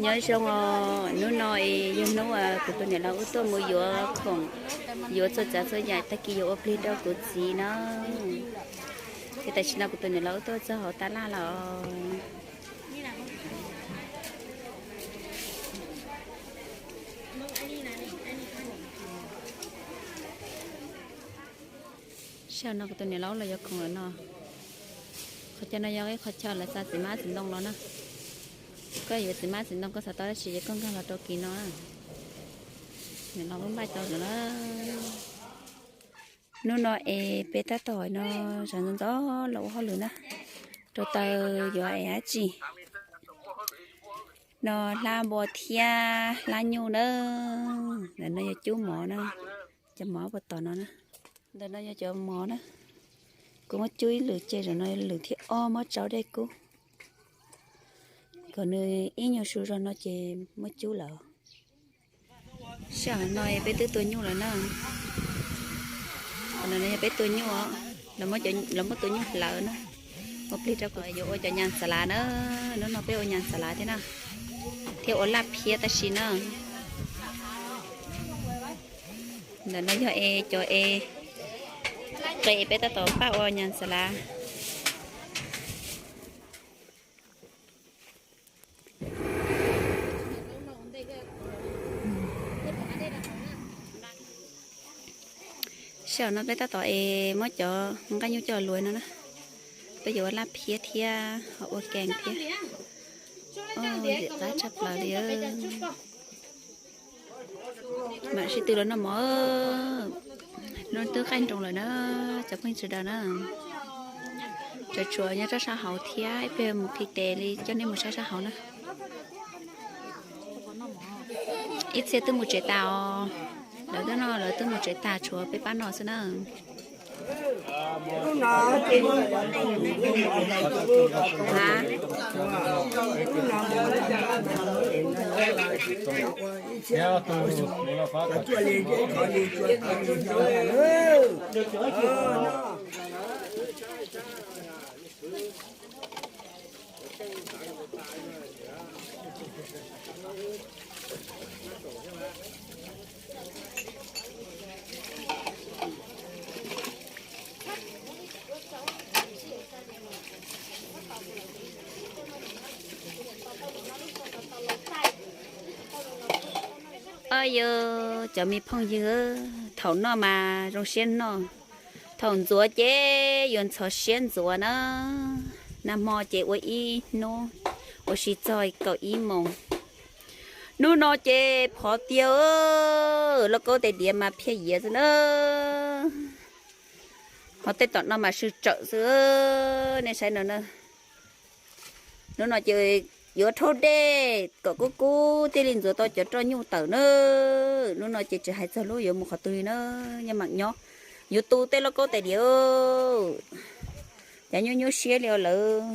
Nyob zoo os, hnub no es yog hnub kuv tus niam laus wb tuaj mus yuav khoom, yuav txhua tsav txhua yam tag kis yuav ua plig rau kuv txiv na. Ces tam sim no kuv tus niam laus wb tuaj txog hauv tab laj lawm. Sij hawm no kuv tus niam laus los yuav khoom lawm no. Qhov chaw no yog ib qhov chaw lawv xa txiv hmab txiv ntoo los na. Koj yuav txiv hmab txiv ntoo koj xav tau dab tsi ces koj nkag los rau kis no. Niam laus lub npaj tau lawm na. Hnub no es peb tab tom no sawv ntxov ntxov los ua hauj lwm na, rau taws yuav es dab tsi. No hlab npua thiab hlab nyuj na. Ntawm no yog cub mov na, cov mov puas tom no na. Ntawm no yog cov mov na. Kuv muab cub ib lwm ces zaum no lwm thib ob muab tsau dej kub. Kom nws ib nyuag su zog no ces muab cub lawm. Sij hawm no peb twb tua nyuj lawm na. Qhov no yog peb tua nyuj, lawv muab tua nyuj hlawv na. Ua plig rau kuv yuav ua cov nyas xas lav na. Hnub no peb ua nyas xas lav thiab na, thiab ua laj phiab tab sis na. Ntawm no yog es cov es qe peb tab tom pab ua nyas xas lav. Sij hawm no peb tab tom es muab cov nqaij nyuj coj luas no na. Peb yuav ua laj phiab thiab ho ua kees thiab. Ua zim qab tshaj plaws li. Mam sib tw los noj mov. Hnub twb qaij nroos lawm na, cov phooj ywg sawv daws na. Tseem tshuav nyob sab sab hauv thiab, ib pliag mus qhib tes li coj nej mus saib sab hauv na. Ib txhia twb mus tsev tas os. Lawv twb no lawv twb mus tsev tas, tshuav peb pab no xwb na. Yog cov me phooj ywg, thaum noj mas zoo siab noj, thaum ntxuav ces yuav ntxhov siab ntxuav na. Nag hmo ces ua ib hnub, ua si txog kaum ib moos. Hnub no ces phov tiag, lauj kaub tais diav mas phiaj yiav xwb na. Ho tej tom no mas sw tsawm xwb, nej saib no na. Hnub no ces yuav rhaub dej kom kub kub thiaj li ntxuav tau cov roj nyuj tawm na. Hnub no ces tsis hais txog lub yuav mus qhov twg li na, nyob mam nyob. Yuav tu tej lauj kaub tais diav, cas nyuaj nyuaj siab li os lawv.